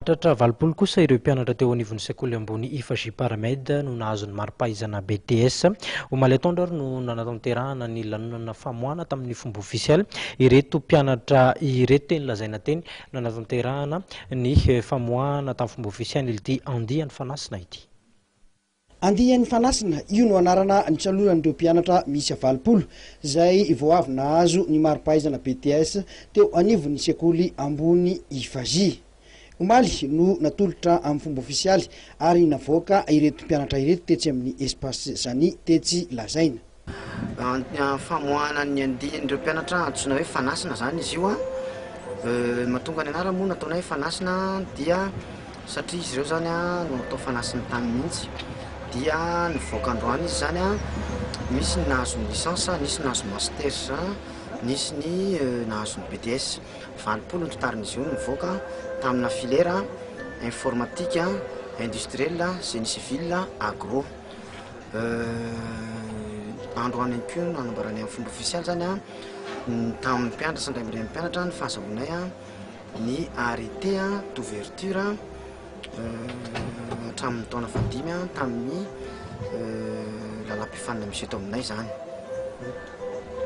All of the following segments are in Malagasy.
Tratra 80 kosa ireo mpianatra teo anivon'ny sekoly ambony IFAGI Paramed no nahazo ny mari-pahaizana BTS. Omaly atoandro ary no nanatanterahana ny lanonana famoahana tamin'ny fomba ofisialy ireto mpianatra ireto. Teny Lazaina teny no nanatanterahana ny famoahana tamin'ny fomba ofisialy ity andiany Fanasina ity. Andiany Fanasina, io no anarana nisaloran'ireo mpianatra miisa 80 izay vao avy nahazo ny mari-pahaizana BTS teo anivon'ny sekoly ambony IFAGI. Omaly no natolotra amin'ny fomba ofisialy ary navoaka ireto mpianatra ireto tetsy amin'ny Espace Zany tetsy Lazaina. Famoahana ny andian'ireo mpianatra antsoina hoe Fanasina zany izy io a. Mahatonga ny anarany moa nataonay hoe Fanasina dia satria izy ireo zany a no atao fanasin'ny tany mihitsy. Dia nivoaka androany izy zany a, misy ny nahazo ny licence, nisy ny nahazo master, nisy ny nahazo ny BTS. 80 ny totalin'izy io nivoaka tamina filière informatique, industriel, génie civil, agro. Androany ihany koa no nanamboarana amin'ny fomba ofisialy zany a, tamin'ny mpianatra sy ny ray aman-drenin'ny mpianatra ny fahazahoanay a ny arrêté d'ouverture hatramin'ny taona fahadimy a tamin'ny lalam-piofanana misy eto aminay zany.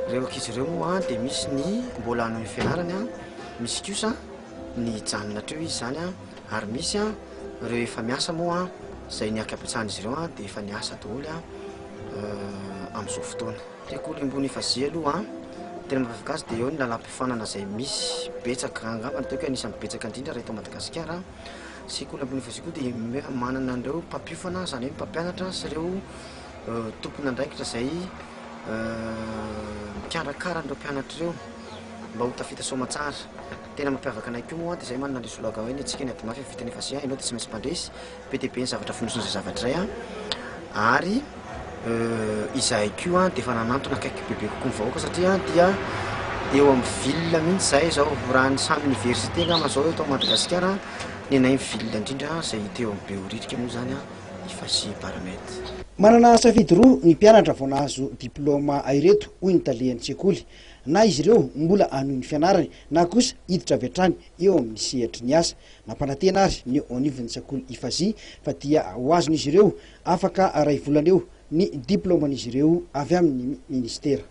Ireo ankizy ireo moa dia misy ny mbola hanohy ny fianarany a, misy kosa ny hijanona hatreo izy zany a, ary misy a ireo efa miasa moa izay ny ankabetsahan'izy ireo a dia efa niasa daholo a amin'izao fotoana. Sekoly ambony IFAGI aloha, tena mampiavaka azy dia eo ny lalam-piofanana izay misy betsaka, angamba ny ataoko hoe anisan'ny betsaka indrindra raha eto Madagasikara. Sekoly ambony IFAGI koa dia manana an'ireo mpampiofana, izany hoe mpampianatra sy ireo tompon'andraikitra izay mikarakara an'ireo mpianatra ireo mba ho tafita soamantsara. Tena mampiavaka anay koa moa dia izay manana ilay slogan hoe ny antsika ny ady mafy efa vitan'ny IFAGI, ianao dia tsy maintsy mpandresy. Be dia be ny zavatra fonosin'izay zavatra izay an, ary izahay koa dia efa nanantona akaiky bebe kokoa ny vahoaka satria dia eo amin'ny ville mihitsy izahay izao, raha ny samy université angamba izao eto Madagasikara ny anay ny ville indrindra izay hita eo amin'ny Behoririka moa izany an, IFAGI Paramed. Manana safidy roa ny mpianatra vao nahazo diplaoma ireto, hoy ny talehan'ny sekoly. Na izy ireo mbola hanohy ny fianarany na kosa hiditra avy hatrany eo amin'ny sehatry ny asa. Nampanantena ary ny eo anivon'ny sekoly IFAGI fa dia ho azon'izy ireo afaka iray volana eo ny diplaoman'izy ireo avy amin'ny minisitera.